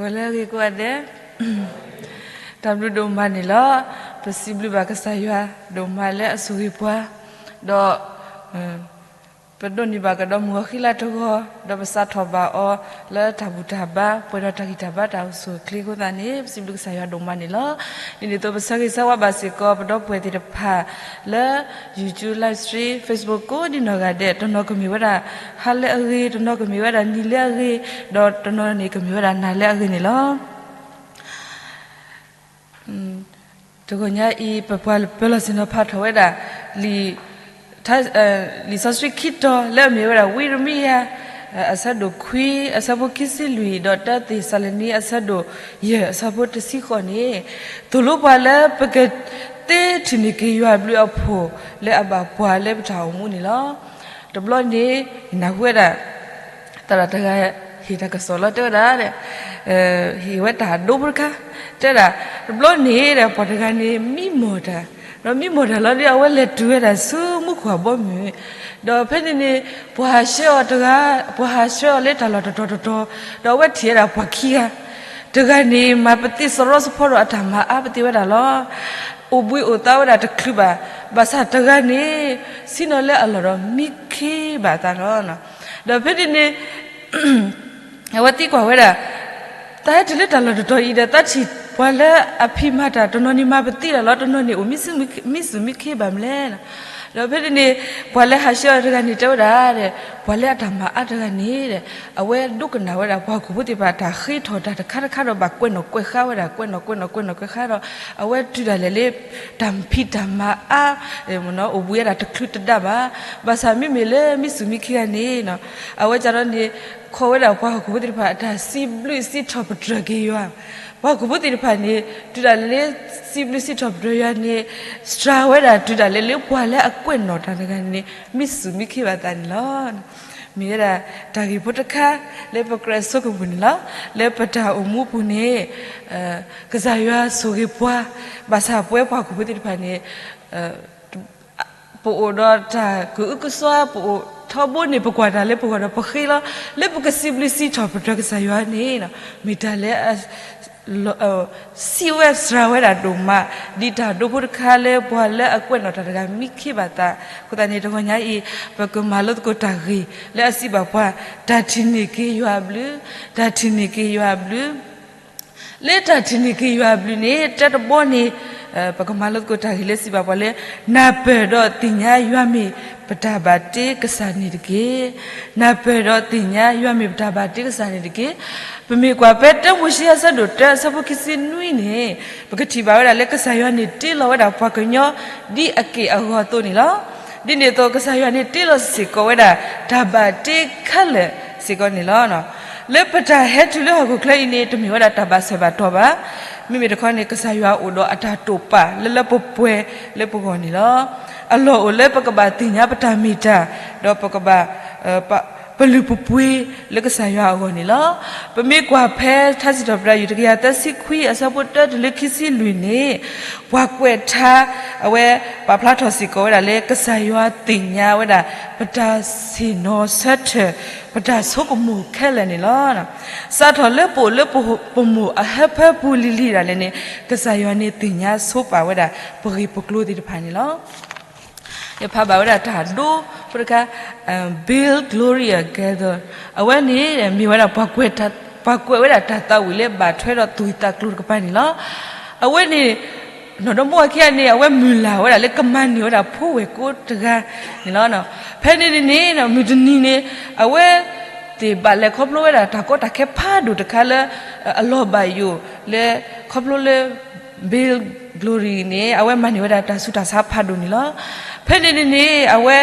ဝဲလၢအဂ့ၤကိးဂၤဒဲး, တၢ်ဘျုးဒိၣ်မးန့ၣ်လီၤ. ပစံးဘျုးဘၣ်ကစၢ်ယွၤဒိၣ်မးလၢအဆိၣ်ဂ့ၤပှၤ, ဒီး ပဒိးန့ၢ်ဘၣ်ကဒီးမုၢ်ဂီၤဃံလၤတဂီၤ, ဒီးပစးထီၣ်ဘၣ်အီၤလၢတၢ်ဘူၣ်တၢ်ဘါ, ပှဲၤဒီးတၢ်ဂံၢ်တၢ်ဘါတၢ်အိၣ်ဆူၣ်အိၣ်ချ့အဃိသတးန့ၣ် ပစံးဘျုးကစၢ်ယွၤဒိၣ်မးန့ၣ်လီၤ. ဒ်န့ၣ်အသိး ပဆၢဂ့ၤဆၢဝါဘၣ်စ့ၢ်ကီး ပဒီပုၢ်ဝဲၢ်သ့ၣ်တဖၣ်လၢ YouTube live stream Facebook ကိးဒံနီၢ်ဂၤဒဲး, တနီၤကမ့ၢ်ဝဲဒၣ်ဟါလၢအဂ့ၤ, တနီၤကမ့ၢ်ဝဲဒၣ်နံၤလၢအဂ့ၤ, ဒီးတနီၤန့ၣ်ကမ့ၢ်ဝဲဒၣ်နၤလၢအဂ့ၤန့ၣ်လီၤ. တဂီၤညါအံၤ ပပှၤပၢၤလီၢ်ဆ့ၣ်နီၤဖးထီၣ်ဝဲဒၣ် လံာ် လံာ်စီဆှံခံတီၤလၢအမ့ၢ်ဝဲဒၣ် ဝံယံးရမံယၤ အဆၢဒိၣ်ခွံ အဆၢဖိခံဆံလွံၢ် ဒီးတၢသ့းစၤလနံ အဆၢဒိၣ်ယဲၢ် အဆၢဖိတဆံဃိးန့ၣ် သိၣ်လိပှၤလၢပကသ့ထုးန့ၢ်က့ၤယွၤအဘျုးအဖှိၣ်လၢအဘၣ်ပှၤလၢပတၢ်အိၣ်မူန့ၣ်လီၤ. တဘျီန့ၣ် နၢ်ဟူဝဲဒၣ် သရၣ်တဂၤဟ့ၣ်တၢ်ကစီၣ်လီၤ တဲဝဲဒၣ် ဟ့ၣ်ဝဲတၢ်ဒိဖိတခါ တဲဝဲဒၣ် တဘျီန့ၣ်ဒီး ပှၤတဂၤန့ၣ် မံမီၢ်တၢ်, ဒီးမံမီၢ်တၢ်လီၤဒီး အဝဲလဲၤတုၤဝဲဒၣ်ဆူမူခိၣ်အဘီအမုၢ်, ဒီးဖဲန့ၣ်န့ၣ် ပှၤဟးဆှၢအီၤတဂၤ, ပှၤဟးဆှၢအီၤလၢတၢ်လီၢ်တတီၤတတီၤ, ဒီးအဝဲထံၣ်ဝဲဒၣ်ပှၤခံဂၤ, တဂၤန့ၣ် မၤပသံစရီစဖီဒီးအတၢ်မၤအါပသ့ၣ်ဝဲဒၣ်လီၤ. အိၣ်ဘှံးအိၣ်သါဝဲဒၣ်တချုးဘၣ်, ဘၣ်ဆၣ်တဂၤန့ၣ် ဆ့ၣ်နီၤလၢအလီၢ်ဒီးမံခ့ဘၣ်အသးလီၤ. ဒီးဖဲန့ၣ်န့ၣ် အဝဲသံကွၢ်ဝဲဒၣ်, သးဟဲတုၤလၢတၢ်လီၢ်တတီၤအံၤဒီး သးထံၣ်ပှၤလၢအဖံးမၤတၢ် တနီၤန့ၣ်မၤပသံလီၤလီၤ, တနီၤန့ၣ်အိၣ်မံဆူၣ်မံခံဘၣ်မလဲၣ်. ဒီးဖဲန့ၣ်န့ၣ် ပှၤလၢဟးဆှၢအီၤတဂၤန့ၣ်တဲဝဲဒၣ်ဒီး ပှၤလၢအတၢ်မၤအါတဂၤန့ၣ်ဒီး အဝဲဒိကနၣ်ဝဲဒၣ် ပှၤဟီၣ်ခိၣ်ဖိသ့ၣ်တဖၣ်တၢ်ဃ့ထီၣ်တၢ်တခါတခါဒီး ဘၣ်ကွဲးနီၣ်ကွဲးဃါဝဲဒၣ် ကွဲးနီၣ်ကွဲးနီၣ်ကွဲးနီၣ်ကွဲးဃါဒီး အဝဲတုၤဒၣ်လဲာ်လၢ တၢ်ဖံးတၢ်မၤအါ အိၣ်ဘှံးဝဲဒၣ်တချုးတဒါဘၣ်. ဘၣ်ဆၣ်မ့မ့ၢ်လၢမံဆူၣ်မံခံဂၤန့ၣ် အဝဲကဒီးန့ၣ် ခိးဝဲဒၣ်ပှၤဟီၣ်ခိၣ်ဖိသ့ၣ်တဖၣ်အတၢ်စံးဘျုးစံးထီၣ်ပတြၢၤက့ၤယွၤ, ပှၤဟီၣ်ခိၣ်ဖိသ့ၣ်တဖၣ်န့ၣ် တုၤဒၣ်လဲာ်လၢစံးဘျုးစံးထီၣ်ပတြၢၤယွၤန့ၣ် စှၤဝဲဒၣ်တုၤဒၣ်လဲာ်လၢပှၤလၢအကွဲးနီၣ်တၢ်တဂၤန့ၣ် မံဆူၣ်မံခံဘၣ်သးန့ၣ်လီၤ. မ့ၢ်ဝဲဒၣ်တၢ်ဂ့ၢ်ဖိတခါ လၢပကြၢးဆိကမိၣ်န့ၣ်လီၤ. လၢပတၢ်အိၣ်မူအပူၤန့ၣ် ကစၢ်ယွၤဆိၣ်ဂ့ၤပှၤ, ဘၣ်ဆၣ်ပဝဲပှၤဟီၣ်ခိၣ်ဖိသ့ၣ်တဖၣ်န့ၣ် ပအိၣ်ဒီးတၢ်ကအုကစွါ ပအိၣ်ထီဘိန့ၣ် ပကွၢ်တၢ်လၢပဂီၢ်ဒီးပဃ့လီၤ. လၢပကစံးဘျုးစံးထီၣ်ပတြၢၤကစၢ်ယွၤန့ၣ် မ့ၢ်တၢ်လၢ စံးဝဲစှၤဝဲဒၣ်ဒိၣ်မး ဒ်တၢ်ဒိဖိတခါလၢပှၤလၢအကွဲးနီၣ်တၢ်တဂၤမံခ့ဘၣ်သးအဃိသတးန့ၣ် တဂီၤညါအံၤ ပကမၤလိသကိးတၢ်ဂ့ၢ်လၢအစံးဘၣ်ပှၤ တၢ်ထံၣ်န့ၢ်က့ၤယွၤအဘျုး, တၢ်ထံၣ်န့ၢ်က့ၤယွၤအဘျုး လၢတၢ်ထံၣ်န့ၢ်က့ၤယွၤအဘျုးန့ၣ် တၢ်တဘီန့ၣ် ပကမၤလိသကိးတၢ်ဂ့ၢ်လၢစံးဘၣ်ပှၤလၢ နၢ်ပၢၢ်ဒီးသ့ၣ်ညါယွၤမ့ၢ်ပတၢ်ဘၣ်တ့ကစၢ်န့ၣ်တက့ၢ်. နၢ်ပၢၢ်ဒီးသ့ၣ်ညါယွၤမ့ၢ်ပတၢ်ဘၣ်တ့ကစၢ်န့ၣ်တက့ၢ်. ပမ့ၢ်ကွၢ်ဖဲတၢမိၤၡ့အဆၢဒိၣ်တၢအဆၢဖိခံဆံနွံန့ၣ် ပကထံၣ်ဘၣ်ဝဲဒၣ်လၢကစၢ်ယွၤန့ၣ်တ့လီၤဝဲဒၣ်ပှၤကညီဒ်အက့ၢ်အဂီၤအသိးန့ၣ်လီၤ. ဒ်န့ၣ်အသိး ကစၢ်ယွၤန့ၣ်တ့လီၤစ့ၢ်ကီးဝဲဒၣ် တၢ်ဘၣ်တ့ခဲလၢာ်စ့ၢ်ကီးန့ၣ်လီၤ. လၢပတၢ်ဟဲတုၤလၢဟီၣ်ခိၣ်ချၢအံၤန့ၣ် တမ့ၢ်ဝဲဒၣ်တၢ်ဘၣ်ဆၢဘၣ်တီၢ်ဘၣ်. မ့မ့ၢ်တခီန့ၣ် ကစၢ်ယွၤအိၣ်ဒီးအတၢ်တိာ်ပာ်လၢလၢပှဲၤပှဲၤလၢပဂီၢ်န့ၣ်လီၤ. အလီၢ်အိၣ်လၢပကဘၣ်သ့ၣ်ညါပတၢ်မ့ၢ်တၢ်, ဒီးပကဘၣ် ပလုၢ်ပပှ့ၤလၢကစၢ်ယွၤအဂီၢ်န့ၣ်လီၤ. ပမ့ၢ်ကွၢ်ဖဲထါစံးထီၣ်ပတြၢၤယွၤတကယၤသၢဆံခွံအဆၢဖိတၢတုၤလၢခံဆံလွံၢ်န့ၣ် ပှၤကွဲးထါ အဝဲပာ်ဖျါထီၣ်စ့ၢ်ကီးဝဲဒၣ်လၢ ကစၢ်ယွၤသ့ၣ်ညါဝဲဒၣ် ပတၢ်ဆ့ၣ်နီၤဆၢထၢၣ် ပတၢ်ဆိကမိၣ်ခဲလၢာ်န့ၣ်လီၤ. စးထီၣ်လၢပအိၣ်လၢပမိၢ်အဟၢဖၢပူၤလံၤလံၤဒၣ်လဲာ်န့ၣ် ကစၢ်ယွၤန့ၣ်သ့ၣ်ညါဆိပာ်ဝဲဒၣ် ပဂ့ၢ်ပကျိၤသ့ၣ်တဖၣ်န့ၣ်လီၤ. ယဖးဘၣ်ဝဲဒၣ်တၢ်ဒိဖိတခါ Build Glory Together အဝဲန့ၣ်မ့ၢ်ဝဲဒၣ် ပှၤကွဲးဝဲဒၣ်တၢ်သးဝံၣ်လၢဘၣ်ထွဲဒီးသူၣ်ဂံၢ်သးကျိၤတကပၤန့ၣ်လီၤ. အဝဲန့ၣ် နီၢ်ဒီမါဝၤခံဂၤန့ၣ် အဝဲမုၢ်လၢ်ဝဲဒၣ်လၢကမၤန့ၢ်ဝဲဒၣ်ဖိဝဲၢ်ကိတဂၤန့ၣ်လီၤ. ဖဲန့ၣ်န့ၣ် မုၢ်တနံၤန့ၣ် အဝဲသ့ၣ်ဘၣ်လဲၤခီဖျိဝဲဒၣ်တၢ်ကီတၢ်ခဲဖးဒိၣ်တခါလၢ အလီၤဘၣ်ယိၣ်လၢ ခီဖျိလၢ Build Glory န့ၣ် အဝဲမၤန့ၢ်ဝဲဒၣ်တၢ်ဆူးတၢ်ဆါဖးဒိၣ်န့ၣ်လီၤ. ဖဲန့ၣ်န့ၣ်န့ၣ် အဝဲ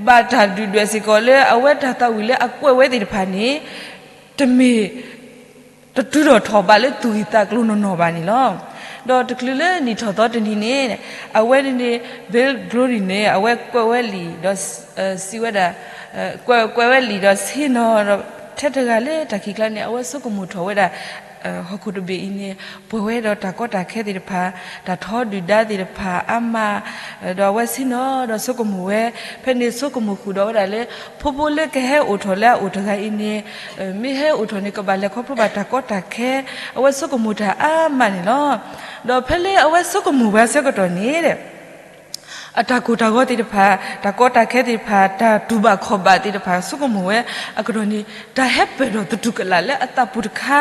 ဘၣ်တၢ်ဒုၣ်ဒွဲၣ်စ့ၢ်ကီးလၢ အဝဲတၢ်သးဝံၣ်လၢအကွဲးဝဲသ့ၣ်တဖၣ်န့ၣ် တမ့ၢ် တတုၤထီၣ်ထီၣ်ဘးလၢသူၣ်ဂံၢ်သးကျိၤနီၢ်နီၢ်ဘၣ်န့ၣ်လီၤ. ဒီးတချုးလၢနံၣ်ထီၣ်သီတနံၤန့ၣ် အဝဲန့ၣ်န့ၣ် Build Glory န့ၣ် အဝဲကွဲးဝဲလံာ်ဒီး စံးဝဲဒၣ် ကွဲးဝဲလံာ်ဒီးဆ့ၣ်နီၤဒီး ထဲတဂၤလၢတၢ်ခံးကျါန့ၣ် အဝဲဆိကမိၣ်ထီၣ်ဝဲဒၣ် ဟီၣ်ခိၣ်တဘ့ၣ်အံၤန့ၣ် ပှဲၤဝဲဒီးတၢ်ကီတၢ်ခဲသ့ၣ်တဖၣ်, တၢ်ထီဒုၣ်ဒါသ့ၣ်တဖၣ်အါမး, ဒီးအဝဲဆ့ၣ်နီၤဒီးဆိကမိၣ်ဝဲ, ဖဲန့ၣ်ဆိကမိၣ်ဃုာ်ဒီးဝဲဒၣ်လၢ ဖိဖိလၢကဟဲအိၣ်ထီၣ်လၢအအိၣ်တဂၤအံၤန့ၣ် မ့ၢ်ဟဲအိၣ်ထီၣ်န့ၣ် ကဘၣ်လဲၤခီဖျိဘၣ်တၢ်ကီတၢ်ခဲ, အဝဲဆိကမိၣ်တၢ်အါမးန့ၣ်လီၤ. ဒီးဖဲလၢအဝဲဆိကမိၣ်ဝဲအဆၢကတီၢ်န့ၣ် အတၢ်ကိၢ်တၢ်ဂီၤသ့ၣ်တဖၣ်, တၢ်ကီတၢ်ခဲသ့ၣ်တဖၣ်, တၢ်တူၢ်ဘၣ်ခီၣ်ဘၣ်သ့ၣ်တဖၣ် ဆိကမိၣ်ဝဲအကတီၢ်န့ၣ် တၢ်ဟဲပၢၢ်ထီၣ်သတူၢ်ကလာ်လၢအသးပူၤတခါ,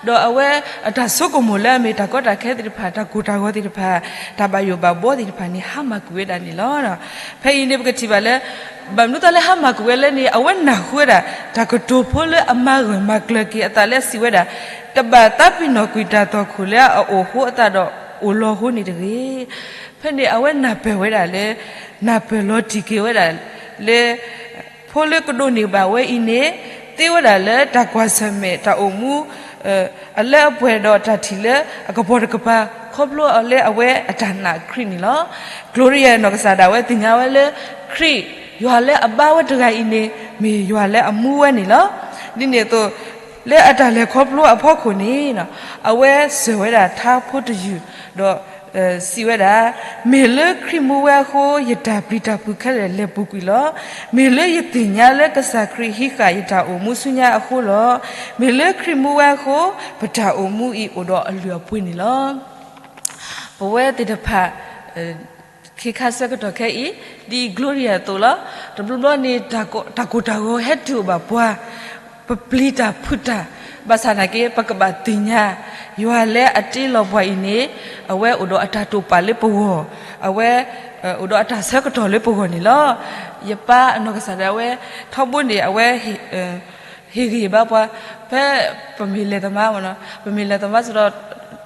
ဒီးအဝဲအတၢ်ဆိကမိၣ်လၢအမ့ၢ်တၢ်ကီတၢ်ခဲသ့ၣ်တဖၣ်, တၢ်ကိၢ်တၢ်ဂီၤသ့ၣ်တဖၣ်, တၢ်ဘၣ်ယိၣ်ဘၣ်ဘှီသ့ၣ်တဖၣ်န့ၣ် ဟါမၢ်ကွံာ်ဝဲဒၣ်န့ၣ်လီၤ. ဖဲအံၤန့ၣ်ပကထံၣ်ဘၣ်လၢ ဘၣ်မနုၤအသးလၢဟါမၢ်ကွံာ်ဝဲလဲၣ်န့ၣ် အဝဲနၢ်ဟူဝဲဒၣ် တၢ်ကတိၤဖိလၢအမၤဂၢၢ်မၤကျၢၤက့ၤအသးလၢအစံးဝဲဒၣ်, တဘၣ်သးပ့ၤနီၣ်ကွံာ်တၢ်သွၣ်ခိၣ်လၢအအိၣ်ဃိအသးဒီးအိၣ်လီၤဃိန့ၣ်တဂ့ၤ. ဖဲန့ၣ်အဝဲနၢ်ပၢၢ်ဝဲဒၣ်လၢ နၢ်ပၢၢ်လီၤတံၢ်က့ၤဝဲဒၣ်လၢ ဖိလၢကဒိးန့ၢ်ဘၣ်ဝဲအံၤန့ၣ် သ့ဝဲဒၣ်လၢတၢ်ကွၢ်ဆၢၣ်မဲာ်တၢ်အိၣ်မူ အလၢအပှဲၤဒီးတၢ်ထံၣ်လၢအကပီၤတကပၤ ခီဖျိအီၤလၢအဝဲအတၢ်နာ်ခရံာ်န့ၣ်လီၤ. Gloria နီၢ်ကစၢ်ဒၣ်ဝဲသ့ၣ်ညါဝဲလၢ ခရံာ်ယွၤလၢအဘါဝဲတဂၤအံၤန့ၣ် မ့ၢ်ယွၤလၢအမူဝဲန့ၣ်လီၤ. ဒ်န့ၣ်အသိး လၢအတၢ်လဲၤခီဖျိအဖီခိၣ်န့ၣ် အဝဲစၢၢ်ဝဲဒၣ်ထါဖိတယုၢ် ဒီး စံးဝဲဒၣ်, မ့ၢ်လၢခရံာ်မူဝဲအဃိ ယတၢ်ပျံၤတၢ်ဖုးခဲလၢာ်လဲၤပူၤကွံာ်လီၤ. မ့ၢ်လၢယသ့ၣ်ညါလၢကစၢ်ခရံာ်ဟံးဃာ်ယတၢ်အိၣ်မူဆူညါအဃိလီၤ. မ့ၢ်လၢခရံာ်မူဝဲအဃိ ပတၢ်အိၣ်မူအံၤအိၣ်ဒီးအလုၢ်အပှ့ၤန့ၣ်လီၤ. ပဝဲသ့ၣ်တဖၣ် ခ့ခါဆၢကတီၢ်ခဲအံၤ ဒ် Gloria အသိးလီၤ. တဘျီဘျီန့ၣ် တၢ်ကိၢ်တၢ်ဂီၤဟဲတုၤအိၣ်ဘၣ်ပှၤ, ပပျံၤတၢ်ဖုးတၢ်, ဘၣ်ဆၣ်သနာ်က့ ပကဘၣ်သ့ၣ်ညါ ယွၤလၢအတ့လီၤပှၤအံၤန့ၣ် အဝဲအိၣ်ဒီးအတၢ်တိာ်ပာ်လၢပဂီၢ်, အဝဲ အိၣ်ဒီးအတၢ်ဆၢကတီၢ်လၢပဂီၢ်န့ၣ်လီၤ. ယပၢ်အနီၢ်ကစၢ်ဒၣ်ဝဲ ထီဘိန့ၣ် အဝဲ ဟ့ၣ်ဂံၢ်ဘါပှၤ, ဖဲပမ့ၢ်လဲၤသမါမ့ၢ်နီၤ, ပမ့ၢ်လဲၤသမါစ့ၢ်ဒီး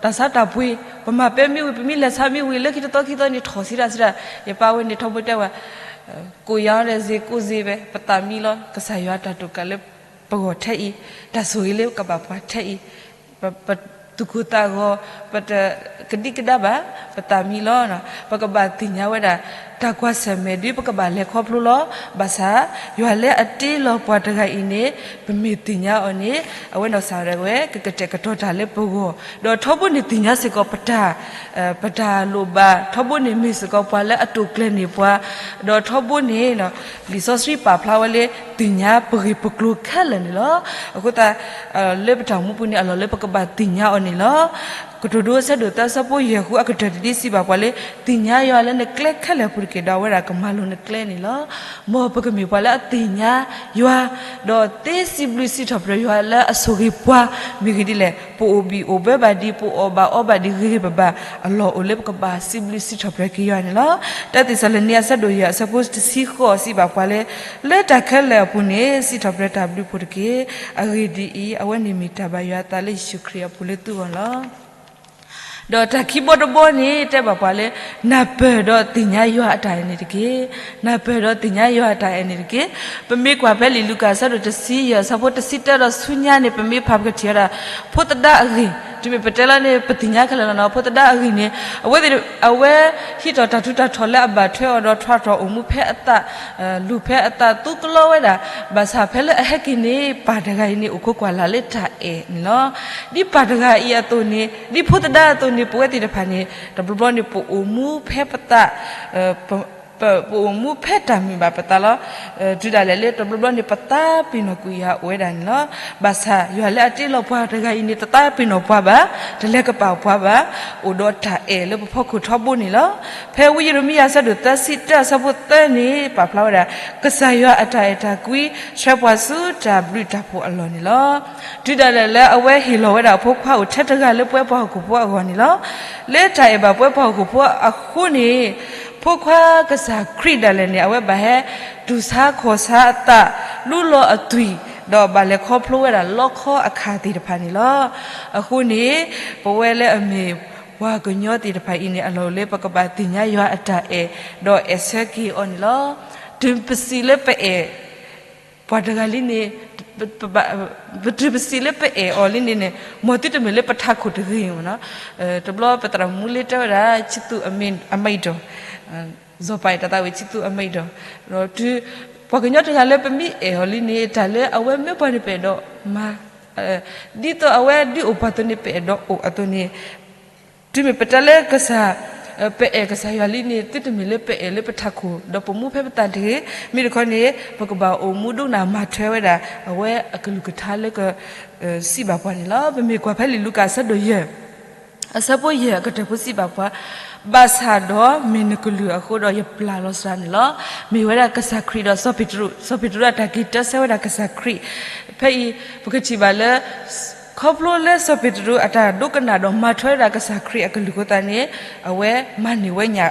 တၢ်ဆါတၢ်ပှ့ၤ, ပမၤပဲမ့ၢ်ဝံၤ ပမ့ၢ်လဲၤဆါမ့ၢ်ဝံၤ လၢခံတသီခံသီန့ၣ် ထီၣ်ဆံးတၢ်ဆံးတၢ်, ယပၢ်ဝဲန့ၣ်ထီဘိတဲဝဲ, ကိၣ်ယၤဒီး စ့ကိၣ်စ့ဘဲ ပသးမံလီၤ. ကစၢ်ယွၤတၢ်တိာ်ကးလၢပဂီၢ်ထဲအံၤ, တၢ်ဆိၣ်ဂ့ၤလၢကဘၣ်ပှၤထဲအံၤ, ပသူၣ်ကိၢ်သးဂီၤ, ပတကဒံကဒါဘၣ်, ပသးမံလီၤ. ပကဘၣ်သ့ၣ်ညါဝဲဒၣ် တၢ်ကွၢ်ဆၢၣ်မဲာ်ဒ်ပကဘၣ်လဲၤခီဖျိလီၤ. ဘၣ်ဆၣ် ယွၤလၢအတ့လီၤပှၤတဂၤအံၤန့ၣ် ပမ့ၢ်သ့ၣ်ညါအီၤန့ၣ် အဝဲနီၢ်ကစၢ်ဒၣ်ဝဲ ကကတဲာ်ကတီၤတၢ်လၢပဂီၢ်, ဒီးထီဘိန့ၣ်သ့ၣ်ညါစ့ၢ်ကီးပတၢ် ပတၢ်လိၣ်ဘၣ်, ထီဘိန့ၣ်မ့ၢ်စ့ၢ်ကီးပှၤလၢအတိာ်ကျဲၤန့ၢ်ပှၤ, ဒီးထီဘိန့ၣ် လံာ်စီဆှံပာ်ဖျါဝဲလၢ သ့ၣ်ညါပဂ့ၢ်ပကျိၤခဲလၢာ်န့ၣ်လီၤ. အဃိသတး လၢပတၢ်အိၣ်မူပူၤန့ၣ် အလီၢ်လၢပကဘၣ်သ့ၣ်ညါအီၤန့ၣ်လီၤ. ကတိၤဒိအဆၢဒိၣ်သၢအဆၢဖိယဲၢ်ဃုအကတၢၢ်တဒ်စံးဘၣ်ပှၤလၢ သ့ၣ်ညါယွၤလၢနကျဲခဲလၢာ်အပူၤတက့ၢ်, ဒီးအဝဲဒၣ်ကမၤလိၤနကျဲန့ၣ်လီၤ. မ်ပကမ့ၢ်ပှၤလၢအသ့ၣ်ညါယွၤ ဒီးသ့စံးဘျုးစံးထီၣ်ပတြၢၤယွၤလၢအဆိၣ်ဂ့ၤပှၤ မ့ၢ်ဂ့ၢ်ဒ်လဲၣ်, ပအိၣ်ဘံၣ်အိၣ်ဘၢဘၣ်ဒံး, ပအီၣ်ဘၣ်အီဘၣ်ဒံးဂ့ၤဂ့ၤဘၣ်ဘၣ်, အလီၢ်အိၣ်လၢပကဘၣ်စံးဘျုးစံးထီၣ်ပတြၢၤက့ၤယွၤန့ၣ်လီၤ. တၢသ့းစၤလနံအဆၢဒိၣ်ယဲၢ်အဆၢဖိတဆံဃိးစံးဘၣ်ပှၤလၢ လၢတၢ်ခဲလၢာ်အပူၤန့ၣ် စံးထီၣ်ပတြၢၤတၢ်ဘျုးဖှိၣ်တက့ၢ်. အဂ့ၢ်ဒ်အံၤ, အဝဲန့ၣ်မ့ၢ်တၢ်ဘၣ်ယွၤအသးလၢယ့ၣ်ၡူးခရံာ်အပူၤလၢသုဂီၢ်လီၤ. ဒီးတၢ်ခံဘီတဘီန့ၣ် တဲဘၣ်ပှၤလၢ နၢ်ပၢၢ်ဒီးသ့ၣ်ညါယွၤအတၢ်အဲၣ်န့ၣ်တက့ၢ်. နၢ်ပၢၢ်ဒီးသ့ၣ်ညါယွၤအတၢ်အဲၣ်န့ၣ်တက့ၢ်. ပမ့ၢ်ကွၢ်ဖဲလံာ်လူၤကၣ်အဆၢဒိၣ်တဆံယဲၢ်အဆၢဖိတဆံတၢဒီးဆူညါန့ၣ် ပမ့ၢ်ဖးပကထံၣ်ဝဲဒၣ် ဖိသဒါအဂ့ၢ်, တုၤမ့ၢ်ပတဲလီၤန့ၣ် ပသ့ၣ်ညါခဲလၢာ်လီၤနီၤ, ဖိသဒါအဂ့ၢ်န့ၣ် အဝဲသ့ၣ် အဝဲဟံးထီၣ်တၢ်ထူးတၢ်တီၤလၢအဘၣ်ထွဲအီၤဒီးထွဲထီၣ်အိၣ်မူဖဲအသး, လူၤဖဲအသးသူကလီဝဲဒၣ်, ဘၣ်ဆၣ်ဖဲလၢအဟဲက့ၤန့ၣ် ပၢ်တဂၤအံၤန့ၣ် အိၣ်ခိးကွၢ်လၢ်လၢတၢ်အဲၣ်န့ၣ်လီၤ. ဒ်ပၢ်တဂၤအံၤအသိးန့ၣ် ဒ်ဖိသဒါအသိးန့ၣ် ပဝဲသ့ၣ်တဖၣ်န့ၣ် တဘျီဘျီန့ၣ် ပအိၣ်မူဖဲပသး ပအိၣ်မူဖဲတၢ်မုာ်ဘၣ်ပသးလီၤ. တုၤဒၣ်လဲာ်လၢတဘျီဘျီန့ၣ် ပသးပ့ၤနီၣ်ကွံာ်ယွၤအိၣ်ဝဲဒၣ်န့ၣ်လီၤ. ဘၣ်ဆၣ်ယွၤလၢအတ့လီၤပှၤတဂၤအံၤန့ၣ် တသးပ့ၤနီၣ်ပှၤဘၣ်, တလဲၤကပာ်ပှၤဘၣ်, အိၣ်ဒီးတၢ်အဲၣ်လၢပဖီခိၣ်ထီဘိန့ၣ်လီၤ. ဖဲဝံယံးရမံယၤအဆၢဒိၣ်သၢဆံတၢအဆၢဖိသၢန့ၣ် ပာ်ဖျါဝဲဒၣ် ကစၢ်ယွၤအတၢ်အဲၣ်တၢ်ကွံ ဆှၢပှၤဆူတၢ်ဘျုးတၢ်ဖှိၣ်အလီၢ်န့ၣ်လီၤ. တုၤဒၣ်လဲာ်လၢအဝဲဟ့ၣ်လီၤဝဲဒၣ်အဖိခွါအိၣ်ထဲတဂၤလၢပဝဲပှၤဟီၣ်ခိၣ်ဖိအဂီၢ်န့ၣ်လီၤ. လၢတၢ်အဲၣ်ဘၣ်ပဝဲပှၤဟီၣ်ခိၣ်ဖိအဃိန့ၣ် ဖိခွါကစၢ်ခရံာ်ဒၣ်လဲာ်န့ၣ် အဝဲဘၣ်ဟဲတူၢ်ဆါခီၣ်ဆါအသး, လူလီၤအသွံၣ်, ဒီးဘၣ်လဲၤခီဖျိဝဲဒၣ်လီခီအခၣ်သ့ၣ်တဖၣ်န့ၣ်လီၤ. အဃိန့ၣ် ပဝဲလၢအမ့ၢ်ပှၤကညီသ့ၣ်တဖၣ်အံၤန့ၣ် အလီၢ်အိၣ်လၢပကဘၣ်သ့ၣ်ညါယွၤအတၢ်အဲၣ် ဒီးအဲၣ်ဆၢက့ၤအီၤန့ၣ်လီၤ. တုၤပစံးလၢပအဲၣ် ပှၤတဂၤလံန့ၣ် ပတုၤပစံးလၢပအဲၣ်အီၤလံန့ၣ်န့ၣ် မ်သုတမ့ၢ်လၢပထးခိၣ်တဂ့ၤမ့ၢ်နီၤ. တဘျီပသရၣ်မူလ့တဲဝဲဒၣ် ဆံသူအမံၤဒီး စီၤပၤအံၤတၢ်သးဝံၣ် ဆံသူအမံၤဒီး ဒီးတုၤ ပှၤကညီတဂၤလၢပမ့ၢ်အဲၣ်အီၤလံန့ၣ် တၢ်လၢအဝဲမၢပှၤန့ၣ် ပအဲၣ်ဒိးမၤ, ဒ်သိးအဝဲဒုးအိၣ်ပှၤအသိးန့ၣ် ပအဲၣ်ဒိးအိၣ်အသိးန့ၣ်, တုၤမ့ၢ်ပတဲလၢကစၢ်, ပအဲၣ်ကစၢ်ယွၤလံန့ၣ် သုတမ့ၢ်လၢပအဲၣ်လၢပထးခိၣ် ဒီးပမူဖဲပသးတဂ့ၤ. မ့ၢ်တခီန့ၣ် ပကဘၣ်အိၣ်မူဒိကနၣ်မၤထွဲဝဲဒၣ် အဝဲအကလုၢ်ကထါလၢက စံးဘၣ်ပှၤန့ၣ်လီၤ. ပမ့ၢ်ကွၢ်ဖဲလံာ်လူၤကၣ်အဆၢဒိၣ်ယဲၢ် အဆၢဖိယဲၢ်အကတၢၢ်ဖိစံးဘၣ်ပှၤ, ဘၣ်ဆၣ်ဒီးမ့ၢ်နကလုၢ်အဃိဒီးယပျၢ်လီၤစှၤန့ၣ်လီၤ. မ့ၢ်ဝဲဒၣ်ကစၢ်ခရံာ်ဒီးစီၤပ့းတရူး, စီၤပ့းတရူးအတၢ်က့ၤတၢ်ဆၢဝဲဒၣ်ကစၢ်ခရံာ်, ဖဲအံၤ ပကထံၣ်ဘၣ်လၢ ခီဖျိလၢစီၤပ့းတရူးအတၢ်ဒိကနၣ်ဒီးမၤထွဲဝဲဒၣ်ကစၢ်ခရံာ်အကလုၢ်အဃိသတးန့ၣ် အဝဲမၤန့ၢ်ဝဲ ညၣ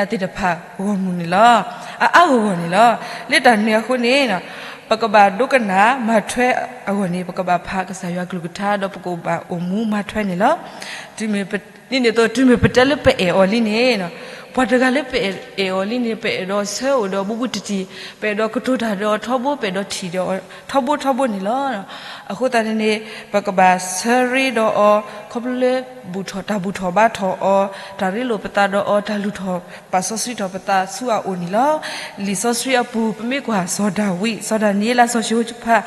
်သ့ၣ်တဖၣ်ဂီၢ်မုၢ်န့ၣ်လီၤ. အအါဂီၢ်ဂီၢ်န့ၣ်လီၤ. လၢတၢ်န့ၣ်အဃိန့ၣ် ပကဘၣ်ဒိကနၣ်မၤထွဲအဂီၢ်န့ၣ် ပကဘၣ်ဖးကစၢ်ယွၤကလုၢ်ကထါ ဒီးပကဘၣ်အိၣ်မူမၤထွဲန့ၣ်လီၤ. ဒ်န့ၣ်အသိး တုၤမ့ၢ်ပတဲလၢပအဲၣ်အီၤလံန့ၣ်, ပှၤတဂၤလၢပအဲၣ်အီၤလံန့ၣ် ပအဲၣ်ဒိးဆၢအိၣ်ဒီးဘူးဘူးတံၢ်တံၢ်, ပအဲၣ်ဒိးကတိၤတၢ်ဒီးအီၤထီဘိ, ပအဲၣ်ဒိးထံၣ်ဒီးအီၤထီဘိထီဘိန့ၣ်လီၤ. အဃိသတးန့ၣ် ပကဘၣ်ဆၢရ့ဒီးအီၤ ခီဖျိလၢ ဘူၣ်ထီၣ်တၢ်ဘူၣ်ထီၣ်ဘါထီၣ်အီၤ, တၢ်ရ့လိာ်ပသးဒီးအီၤ, တၢ်လူၤထီၣ်ပာ်စီဆှံထီၣ်ပသးဆူအအိၣ်န့ၣ်လီၤ. လံာ်စီဆှံအပူၤ ပမ့ၢ်ကွၢ်စီၤဒၤဝံး, စီၤဒၤနံးယ့လး, စီၤၡဟိၤၡဖး,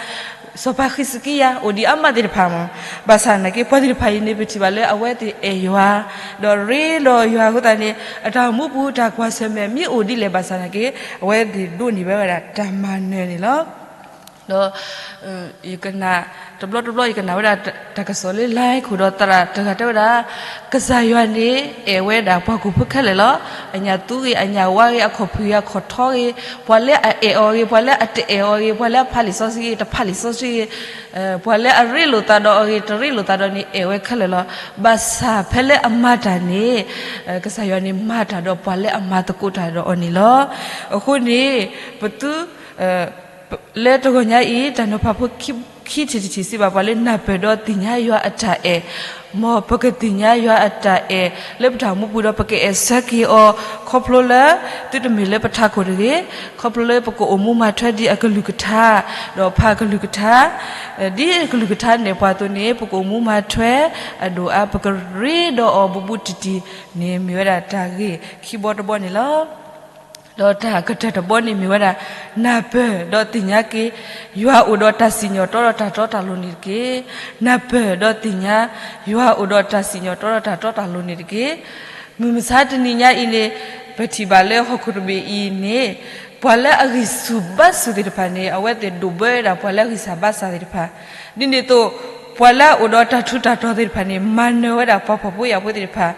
စီၤပၤဃံးစကံယၤ အိၣ်ဒံးအါမးသ့ၣ်တဖၣ်မး, ဘၣ်ဆၣ်နာ်က့ ပှၤသ့ၣ်တဖၣ်အံၤန့ၣ် ပထံၣ်ဘၣ်လၢအဝဲသ့ၣ်အဲၣ်ယွၤ ဒီးရ့ဒီးယွၤအဃိသတးန့ၣ် အတၢ်အိၣ်မူပူၤတၢ်ကွၢ်ဆၢၣ်မဲာ်မ့ၢ်အိၣ်ဒ်လဲၣ်ဘၣ်ဆၣ်နာ်က့ အဝဲသ့ၣ်ဒိးန့ၢ်ဝဲဝဲဒၣ်တၢ်မၤနၢၤန့ၣ်လီၤ. ဒီး ယကနၣ်, တဘျီတဘျီယကနၣ်ဝဲဒၣ်တၢ်ကစီၣ်လၢ line ခိၣ်ဒီးသရၣ်တဂၤတဲဝဲဒၣ်, ကစၢ်ယွၤန့ၣ် အဲၣ်ဝဲဒၣ်ပှၤကူၣ်ဖိခဲလၢာ်လီၤ. အညၣ်သူဂ့ၤ, အညၣ်ဝါဂ့ၤ, အခီၣ်ဖံးဂ့ၤ, အခီၣ်ထီဂ့ၤ, ပှၤလၢအအဲၣ်အီၤဂ့ၤ, ပှၤလၢအတအဲၣ်အီၤဂ့ၤ, ပှၤလၢအဖးလံာ်စီဆှံဂ့ၤ, တဖးလံာ်စီဆှံဂ့ၤ, ပှၤလၢအရ့လိာ်သးဒီးအီၤဂ့ၤ, တရ့လိာ်သးဒီးန့ၣ် အဲၣ်ဝဲခဲလၢာ်လီၤ. ဘၣ်ဆၣ်ဖဲလၢအမၤတၢ်န့ၣ် ကစၢ်ယွၤန့ၣ်မၤတၢ်ဒီးပှၤလၢအမၤသကိးတၢ်ဒီးအီၤန့ၣ်လီၤ. အဃိန့ၣ် ပသု လၢတဂီၤညါအံၤ တၢ်နီၤဖးဖိခံထံၣ်တထံၣ်စံးဘၣ်ပှၤလၢ နၢ်ပၢၢ်ဒီးသ့ၣ်ညါယွၤအတၢ်အဲၣ်, မ်ပကသ့ၣ်ညါယွၤအတၢ်အဲၣ်လၢပတၢ်အိၣ်မူပူၤဒီး ပကအဲၣ်ဆၢက့ၤအီၤ ခီဖျိလၢ သုတမ့ၢ်လၢပထးခိၣ်တဂ့ၤ, ခီဖျိလၢပကအိၣ်မူမၤထွဲဒ်အကလုၢ်ကထါ, ဒီးဖးအကလုၢ်ကထါ, ဒ်အကလုၢ်ကထါနဲၣ်ပှၤအသိးန့ၣ် ပကအိၣ်မူမၤထွဲအဒိၣ်အါ ပကရ့ဒီးအီၤဘူးဘူးတံၢ်တံၢ်န့ၣ် မ့ၢ်ဝဲဒၣ်တၢ်ဂ့ၢ်ခံဘီတဘီန့ၣ်လီၤ. ဒီးတၢ်ကတၢၢ်တဘီန့ၣ်မ့ၢ်ဝဲဒၣ်, နၢ်ပၢၢ်ဒီးသ့ၣ်ညါက့ၤ ယွၤအိၣ်ဒီးတၢ်စံၣ်ညီၣ်တီဒီးတၢ်တီတၢ်လိၤန့ၣ်တက့ၢ်. နၢ်ပၢၢ်ဒီးသ့ၣ်ညါ ယွၤအိၣ်ဒီးတၢ်စံၣ်ညီၣ်တီဒီးတၢ်တီတၢ်လိၤန့ၣ်တက့ၢ်. မုၢ်မဆါတနံၤညါအံၤန့ၣ် ပထံၣ်ဘၣ်လၢဟီၣ်ခိၣ်တဘ့ၣ်အံၤန့ၣ် ပှၤလၢအဂံၢ်ဆူၣ်ဘါဆူၣ်သ့ၣ်တဖၣ်န့ၣ် အဝဲသ့ၣ်ဒိၣ်ဘၢဝဲဒၣ်ပှၤလၢအဂံၢ်ဆူၣ်ဘါဆူၣ်သ့ၣ်တဖၣ်, ဒ်န့ၣ်အသိး ပှၤလၢအအိၣ်ဒီးတၢ်ထူးတၢ်တီၤသ့ၣ်တဖၣ်န့ၣ် မၤနၢၤဝဲဒၣ်ပှၤဖှီၣ်ဖိယာ်ဖိသ့ၣ်တဖၣ်,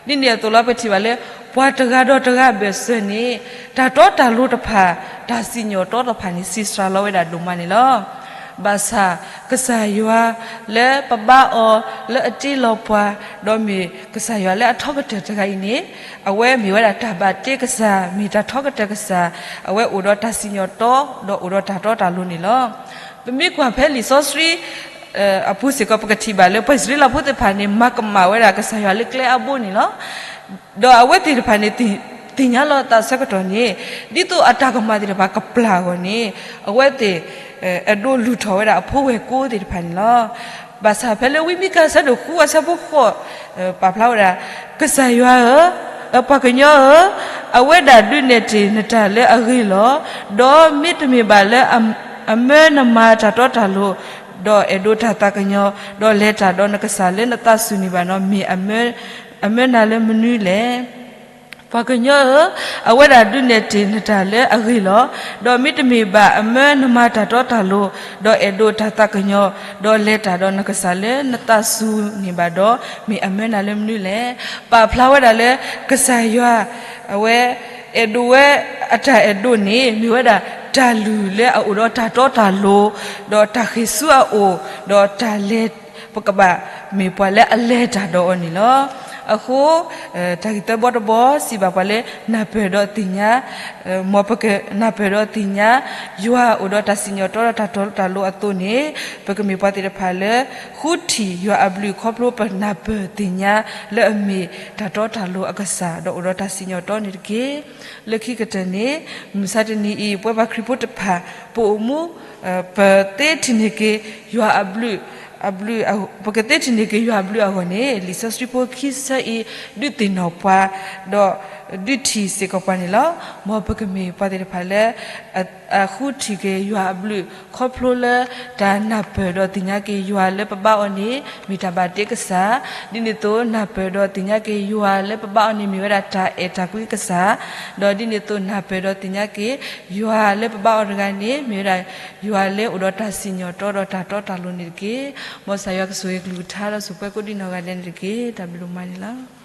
ဒ်န့ၣ်အသိးလီၤ ပထံၣ်ဘၣ်လၢ ပှၤတဂၤဒီးတဂၤဘၢၣ်စၢၤန့ၣ် တၢ်တီတၢ်လိၤတဖၣ် တၢ်စံၣ်ညီၣ်တီတဖၣ်န့ၣ် စံးစှၤလီၤဝဲဒၣ်ဒိၣ်မးန့ၣ်လီၤ. ဘၣ်ဆၣ် ကစၢ်ယွၤလၢပဘါအီၤလၢအတ့လီၤပှၤ, ဒီးမ့ၢ်ကစၢ်ယွၤလၢအထီကတၢၢ်တဂၤအံၤန့ၣ် အဝဲမ့ၢ်ဝဲဒၣ်တၢ်ဘၣ်တ့ကစၢ်, မ့ၢ်တၢ်ထီကတၢၢ်ကစၢ်, အဝဲအိၣ်ဒီးတၢ်စံၣ်ညီၣ်တီ ဒီးအိၣ်ဒီးတၢ်တီတၢ်လိၤန့ၣ်လီၤ. ပမ့ၢ်ကွၢ်ဖဲလံာ်စီဆှံ အပူၤစ့ၢ်ကီး ပကထံၣ်ဘၣ်လၢ ပှၤအံၣ်စရ့လးဖိသ့ၣ်တဖၣ်န့ၣ် မၤကမၣ်ဝဲဒၣ်ကစၢ်ယွၤလၢကျဲအဘိန့ၣ်လီၤ. ဒီးအဝဲသ့ၣ်တဖၣ်န့ၣ် သ့ၣ်ညါလီၤအသးဆၢကတီၢ်န့ၣ် ဒ်သိးအတၢ်ကမၣ်သ့ၣ်တဖၣ်ကပျၢ်အဂီၢ်န့ၣ် အဝဲသ့ၣ် အဲၣ်ဒိးလုၢ်ထီၣ်ဝဲဒၣ်အဖိဝဲၢ်ကိသ့ၣ်တဖၣ်န့ၣ်လီၤ. ဘၣ်ဆၣ်ဖဲလၢဝံမံကၤအဆၢဒိၣ်ဃုအဆၢဖိဃိး ပာ်ဖျါဝဲဒၣ်, ကစၢ်ယွၤဧၢ, ပှၤကညီဧၢ, အဝဲဒၣ်ဒုးနဲၣ်တ့ၢ်နတၢ်လၢအဂ့ၤလီၤ. ဒီးမ့တမ့ၢ်ဘၣ်လၢအမၢနမၤတၢ်တီတၢ်လိၤ, ဒီးအဲၣ်ဒိးတၢ်သးကညီၤ, ဒီးလဲၤတၢ်ဒီးနကစၢ်လၢနသးစူၤန့ၣ်ဘၣ်ဒီး မ့ၢ်အမၢနၤလၢမနုၤလဲၣ်. ပှၤကညီဧၢ, အဝဲဒၣ်ဒုးနဲၣ်တ့ၢ်နတၢ်လၢအဂ့ၤလီၤ. ဒီးမ့တမ့ၢ်ဘၣ်အမၢနမၤတၢ်တီတၢ်လိၤ, ဒီးအဲၣ်ဒိးတၢ်သးကညီၤ, ဒီးလဲၤတၢ်ဒီးနကစၢ်လၢနသးစူၤန့ၣ်ဘၣ်ဒီး, မ့ၢ်အမၢနၤလၢမနုၤလဲၣ်. ပာ်ဖျါဝဲဒၣ်လၢ ကစၢ်ယွၤ အဝဲ အဲၣ်ဒိးဝဲ အတၢ်အဲၣ်ဒိးန့ၣ် မ့ၢ်ဝဲဒၣ်တၢ်လုၢ်လၢအအိၣ်ဒီးတၢ်တီတၢ်လိၤ, ဒီးတၢ်ဃ့ၢ်ဆူအအိၣ်, ဒီးတၢ်လဲၤ ပကဘၣ်မ့ၢ်ပှၤလၢအလဲၤတၢ်ဒီးအီၤန့ၣ်လီၤ. အဃိ တၢ်ဂ့ၢ်သၢဘီတဘီ စံးဘၣ်ပှၤလၢ နၢ်ပၢၢ်ဒီးသ့ၣ်ညါ, မ်ပကနၢ်ပၢၢ်ဒီးသ့ၣ်ညါ ယွၤအိၣ်ဒီးတၢ်စံၣ်ညီၣ်တီဒီးတၢ်တီတၢ်လိၤအသိးန့ၣ်, ပကမ့ၢ်ပှၤသ့ၣ်တဖၣ်လၢ ဃုထံၣ်ယွၤအဘျုးခီဖျိပနၢ်ပၢၢ်သ့ၣ်ညါ လၢအမ့ၢ်တၢ်တီတၢ်လိၤအကစၢ် ဒီးအိၣ်ဒီးတၢ်စံၣ်ညီၣ်တီန့ၣ်တက့ၢ်. လၢခံကတၢၢ်န့ၣ် မုၢ်မဆါတနံၤအံၤ ပဝဲပှၤခရံာ်ဖိတဖၣ် ပအိၣ်မူ ပသ့ထံၣ်န့ၢ်က့ၤ ယွၤအဘျုး, အဘျုး, ပကသ့ထံၣ်န့ၢ်က့ၤယွၤအဘျုးအဂီၢ်န့ၣ် လံာ်စီဆှံဖိခံဆၢအံၤ ဒုးသ့ၣ်နီၣ်ပှၤ, ဒီး ဒုးထံၣ်စ့ၢ်ကီးပှၤန့ၣ်လီၤ. မ်ပကမ့ၢ်ပှၤသ့ၣ်တဖၣ်လၢ အဃုထံၣ်က့ၤယွၤအဘျုး ခီဖျိလၢတၢ်နၢ်ပၢၢ်ဒီးသ့ၣ်ညါက့ၤယွၤလၢပဘါအီၤန့ၣ် မ့ၢ်တၢ်ဘၣ်တ့ကစၢ်, ဒ်န့ၣ်အသိးနၢ်ပၢၢ်ဒီးသ့ၣ်ညါက့ၤယွၤလၢပဘါအီၤန့ၣ် မ့ၢ်ဝဲဒၣ်တၢ်အဲၣ်တၢ်ကွံကစၢ်, ဒီးဒ်န့ၣ်အသိးနၢ်ပၢၢ်ဒီးသ့ၣ်ညါက့ၤ ယွၤလၢပဘါအီၤတဂၤန့ၣ် မ့ၢ်ဝဲဒၣ်ယွၤလၢအိၣ်ဒီးတၢ်စံၣ်ညီၣ်တီဒီးတၢ်တီတၢ်လိၤန့ၣ်တက့ၢ်. မ်ကစၢ်ယွၤကဆိၣ်ဂ့ၤကလုၢ်ကထါဒီးဆိၣ်ပှဲၤကိးဒံနီၢ်ဂၤဒဲးန့ၣ်တက့ၢ်. တၢ်ဘျုးဒိၣ်မးန့ၣ်လီၤ.